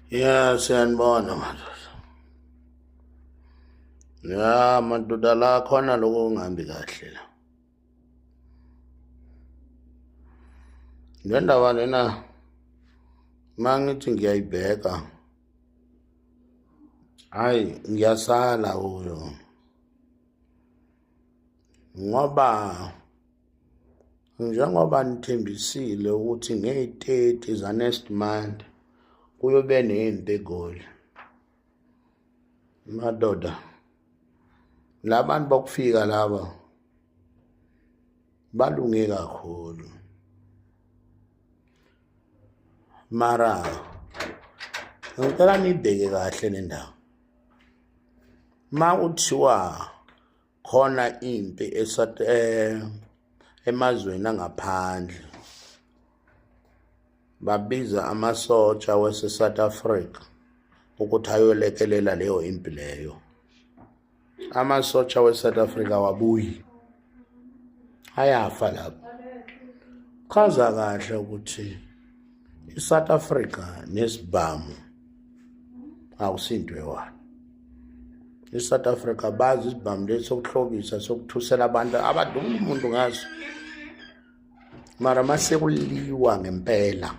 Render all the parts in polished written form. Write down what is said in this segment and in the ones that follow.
Ya siyanibona madoda. Ya madoda la khona lokho kungahambi kahle la. Le ndaba lena mangithi ngiyayibheka hayi ngiyasala kuyo ngoba Njengoba nithembisile ukuthi ngeyi-30 za-next month kuyobe nempi eGoli. Madoda, la bantu bokufika laba balunge kakhulu. Mara ngicela niyibheke kahle le ndaba. Ma kuthiwa khona impi eh, emazweni angaphandle babiza amasotsha wase-South Africa ukuthi ayolekelela leyo impi leyo. Amasotsha we-South Africa awabuyi, ayafa lapho. Chaza kahle ukuthi i-South Africa nesibhamu akusinto eyi-one. I-South Africa bazi isibhamu lesi sokuhlobisa sokuthusela abantu abadunga umuntu ngaso mara masekuliwa ngempela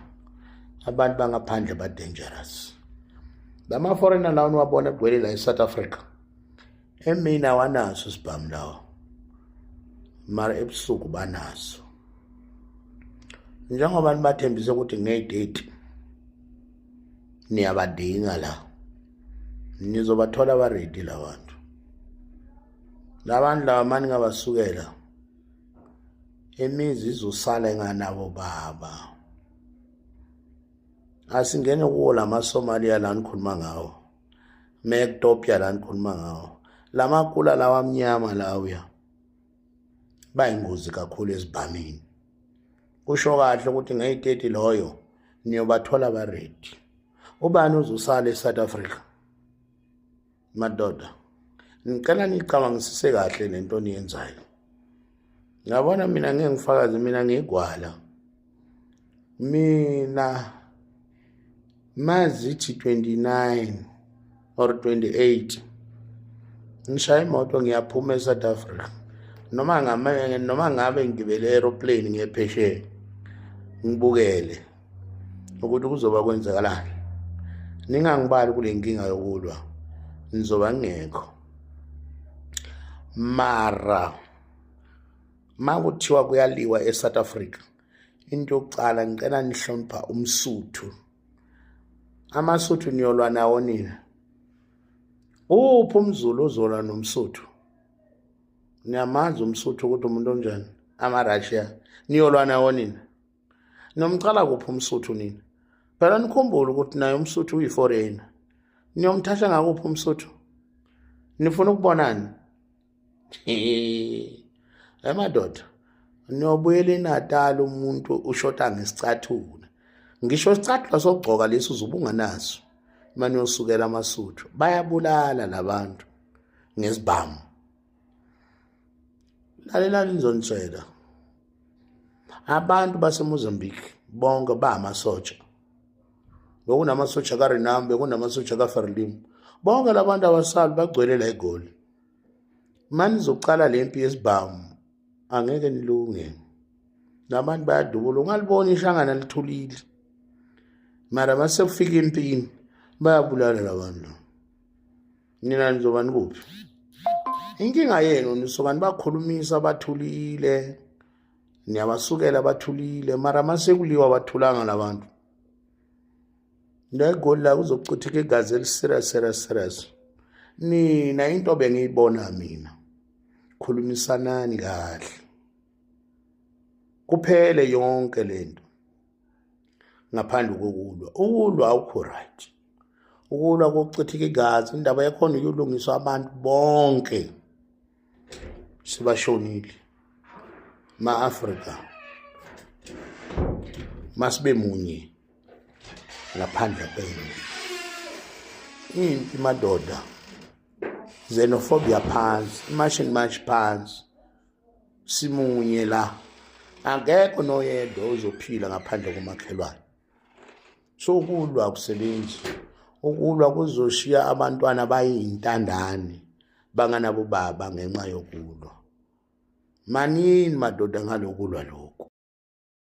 abantu bangaphandle ba-dangerous lama-foreigner lawo niwabona egcwele la e-South Africa emini awanaso isibhamu lawo mara ebusuku banaso njengoba nibathembise ukuthi ngey'date niyabadinga la nizobathola baredi la bantu labantu laba mani ngabasukela imizi izosala enganabo baba asingene kuwo lamaSomalia la nikhuluma ngawo Mekutopia la nikhuluma ngawo lamakula lawa amnyama lawuya bayingozi kakhulu ezibhamini kusho kahle ukuthi ngeyi-30 loyo niyobathola baredi ubani uzosala e-South Africa madoda ngicela niyicabangisise kahle lento niyenzayo ngabona mina ngeke ngifakaze mina ngigwala mina mazithi 29 or 28 ngishaya imoto ngiyaphuma eSouth Africa noma ngame noma ngabe ngigibele aeroplane ngiye phesheya ngibukele ukuthi kuzoba kwenzakalani ningangibali kule nkinga yokulwa nizoba ngingekho mara makuthiwa kuyaliwa eSouth Africa into yokuqala ngicela nihlonipha umsuthu amasuthu niyolwa nawo nina uphi umzulu ozolwa nomsuthu niyamazi umsuthu ukuthi umuntu onjani ama-russia niyolwa nawo nina Nomqala kuphi umsuthu nina? Phela nikhumbule ukuthi naye umsuthu uyi-foreigner. Niyomthatha ngakuphi umsuthu? Nifuna ukubonani? Emadoda, niyobuyela eNatal umuntu ushota ngesicathulo. Ngisho isicathulo sokugcoka lesi uzobe unganaso. Uma niyosukela amasuthu, bayabulala labantu ngezibhamu. Lalelani ngizonitshela. Abantu baseMozambique bonke bamasotsha. Bekunamasotsha kaRenam, bekunamasotsha kaFrelimo. Bonke labantu abasali bagcwele la eGoli. Mani nizoqala le mpi yesibhamu angeke nilunge. Labantu bayadubula ungalibona ishangana lithulile. Mara mase kufika empini bayabulala labantu. Nina nizoba nikuphi? Inkinga yenu nisuka nibakhulumisa bathulile. Niyabasukela bathulile mara masekuliwa bathulanga labantu. La egoli la kuzochitheka igazi eli-serious serious serious. Nina into bengiyibona mina. Khulumisanani kahle. Kuphele yonke lento. Ngaphandle kokulwa. Ukulwa awukho right. Ukulwa kokuchithika igazi indaba yakhona uyolungiswa abantu bonke. Sibashonile. Ma-Afrika masibe munye ngaphandle kwenu. Impi madoda. Xenophobia phansi, march and march phansi. Simunye la. Akekho noyedwa ozophila ngaphandle komakhelwane. So ukulwa akusebenzi. Ukulwa kuzoshiya abantwana bayintandane banganabo baba ngenxa yokulwa. Manini madoda ngalokulwa lokhu.